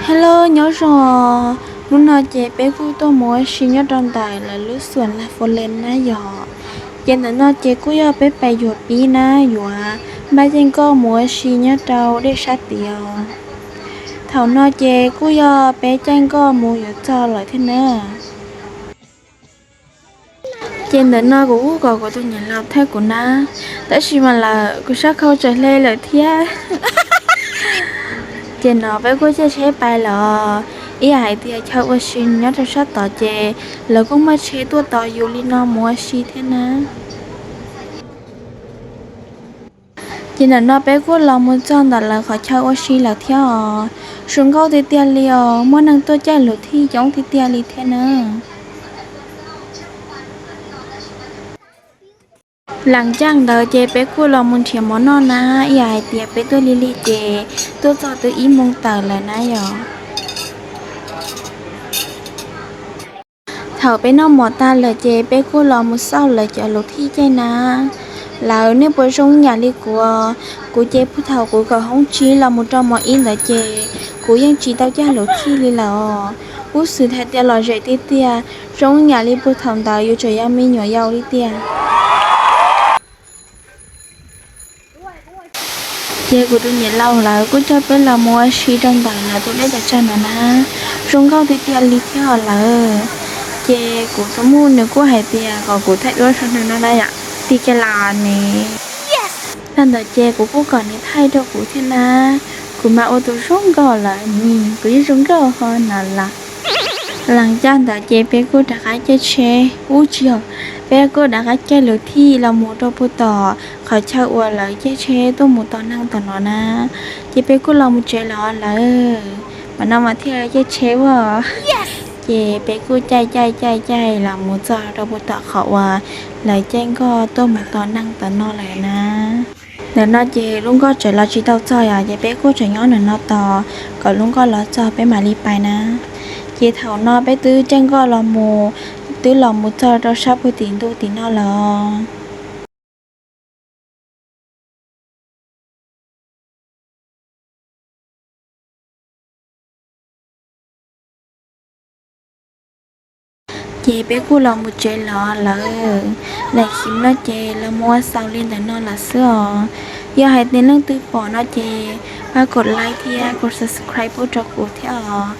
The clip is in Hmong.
Hello, nyob zoo. Hnub no ces peb kuj tuaj mus ua si nyob rau ntawm lawv lub xuam Las Fo Len na yom. Ces ntawm no ces kuj yog peb pais yuav pib na, yuav npaj caij nkoj mus ua si nyob rau dej sab tid os. Thaum no ces kuj yog peb caij nkoj mus yuav txog lawm thiab na. Ces ntawm no kuv kuj kom kuv tus niam laus thawj kuv na, tab sis mas lawm kuv sab khau tsaws hle lawm thiab. Ces no peb kuj caij tsheb pais lawm. Ib yam hais tias chaw ua si nyob rau sab tod ces lawv kuj muaj tsheb tuaj tos yus li no mus ua si thiab na. Ces ntawm no peb kuj los mus txog ntawm lawv qhov chaw ua si lawm thiab os. Zoo nkauj tiag tiag li os, muaj neeg tuaj caij luv thij coob tiag tiag li thiab na. Lees caij ntawd ces peb kuj los mus nrhiav mov noj na, ib yam hais tias peb tuaj lig lig ces tuaj txog twb ib moos tawm lawm na yom. Thaum peb noj mov tag lawm ces peb kuj los mus xauj lawv cov luv thij caij na. Lawv nej puas zoo ib yam li kuv? Kuv ces puag thaum kuv kawm hoob tsib los mus rau mos ib ntawd ces kuv yeej tsis tau caij luv thij li lawm os. Kuj xwm hais tias lom zem tiag tiag, zoo ib yam li puag thaum ntawd yus tseem yog me nyuam yaus li tiag. Ces kuv tus niam laus lawv kuj coj peb los mus ua si rau ntawm lawv tus dej cov tsag no na, zoo nkauj tiag tiag li thiab os lawm. Ces kuv tus muam nws kuj hais tias kom kuv thaij duab rau nws no na yom, tij kiag los ne. Tag ntawd ces kuv kuj kom nws thaij rau kuv thiab na, kuv mas ua tus zoo nkauj lawm ne, kuv yeej zoo nkauj ho no los. Lees caij ntawd ces peb kuj rov qab caij tsheb, ub tsis yog, peb kuj rov qab caij luv thij los mus rau puag tom qhov chaw uas lawv caij tsheb tuaj mus tos neeg tom no na. Ces peb kuj los mus tsev los lawm, mas no mas thiaj caij tsheb ua. Ces peb kuj caij caij caij caij los mus txog rau puag tom qhov uas lawv caij nkoj tuaj mus tos neeg tom no lawm na. Ntawm no ces lub nkoj tseem los tsis tau txog yom, ces peb kuj tseem nyob ntawm no tos kom lub nkoj los txog peb mam li pais na. Ces thaum no peb twb caij nkoj los mus, twb los mus txog rau sab puag tim ntug tim no lawm. Ces peb kuj los mus tsev los lawm. Daim clip no ces los mus ua xaus li ntawm no lawm xwb os. Yog hais tias leej twg pom no ces pab kom like thiab kom subscribe pub rau kuv thiab os.